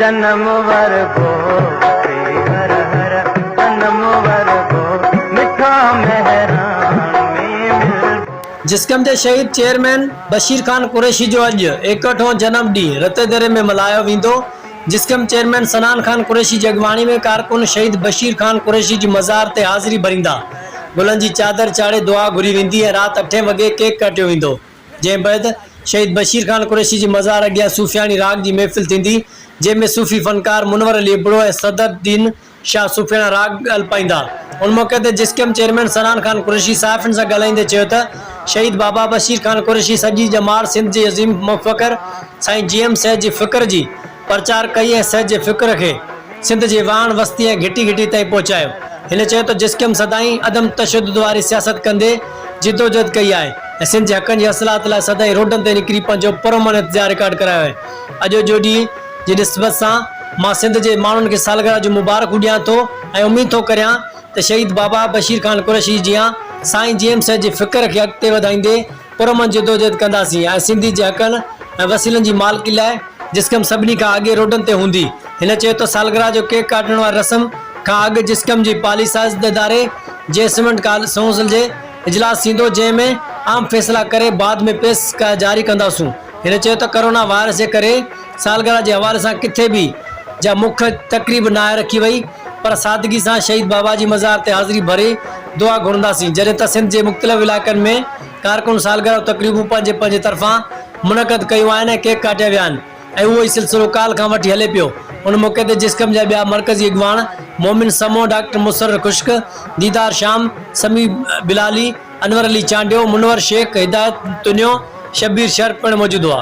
جنم وربو سي هر هر جنم وربو مٺا مهراڻ ۾ ملبو. جسقم جي شهيد چيئرمين بشير خان قريشي جو اڄ ايڪهٺون جنم ڏينهن رتيديري ۾ ملهايو ويندو. جسقم چيئرمين صنعان خان قريشي جي اڳواڻي ۾ ڪارڪن شهيد بشير خان قريشي جي مزار تي حاضري ڀريندا، گلن جي چادر چاڙهي دعا گهري ويندي ۽ رات اٺين وڳي ڪيڪ ڪاٽيو ويندو. جنهن بعد شهيد بشير خان قريشي جي مزار اڳيان صوفياڻي راڳ جي محفل ٿيندي، جنهن ۾ صوفي فنڪار منور علي ابڙو ۽ صدر الدين شاهه صوفياڻا راڳ الپائيندا. ان موقعي تي جسقم چيئرمين صنعان خان قريشي صحافين سان ڳالهائيندي چيو ته شهيد بابا بشير خان قريشي سڄي ڄمار سنڌ جي عظيم مفڪر سائين جي ايم سيد جي فڪر جي پرچار ڪئي ۽ سيد جي فڪر کي سنڌ جي واهڻ وستي ۽ گهٽي گهٽي تائين پهچايو. هن چيو ته جسقم سدائين عدم تشدد واري سياست ڪندي جدوجهد ڪئي آهي ۽ سنڌ جي حقن جي حاصلات لاء سدائين روڊن تي نڪري پنهنجو پرامن احتجاج رڪارڊ ڪرايو آهي. اڄ جو ڏينهن جي نسبت سان مان سنڌ جي ماڻهن کي سالگرهه جون مبارڪون ڏيان ٿو ۽ اميد ٿو ڪريان ته شهيد بابا بشير خان قريشي جيان سائين جي ايم سيد جي فڪر کي اڳتي وڌائيندي پرامن جدوجهد ڪنداسين ۽ سنڌي جي حقن ۽ وسيلن جي مالڪي لاء جسقم سڀني کان اڳي روڊن تي هوندي. هن چيو ته سالگرهه جو ڪيڪ ڪاٽڻ واري رسم کان اڳ جسقم جي پاليسي ساز اداري جي سمنٽ ڪائونسل جي اجلاس ٿيندو جنهن ۾ اهم فيصلا ڪري بعد ۾ پريس جاري ڪنداسون. هن چيو ته ڪرونا وائرس جي ڪري سالگرهه جي حوالي سان ڪٿي به جا مک تقريب ناهي رکي وئي پر سادگي سان شهيد بابا جي مزار تي حاضري ڀري دعا گهرنداسين جڏهن ته سنڌ جي مختلف علائقن ۾ ڪارڪن سالگرهه تقريبون پنهنجي پنهنجي طرفان منعقد ڪيون آهن ۽ ڪيڪ ڪاٽيا ويا آهن ۽ اهو ئي سلسلو ڪالهه کان وٺي هلي پيو ان موقعي تي جسقم جا ٻيا مرڪزي اڳواڻ مومن سمون، ڊاڪٽر مسرر خشڪ، ديدار شام، سميع بلالي، انور علي چانڊيو، منور شيخ، هدايت تنيو، شبير شر پڻ موجود هئا.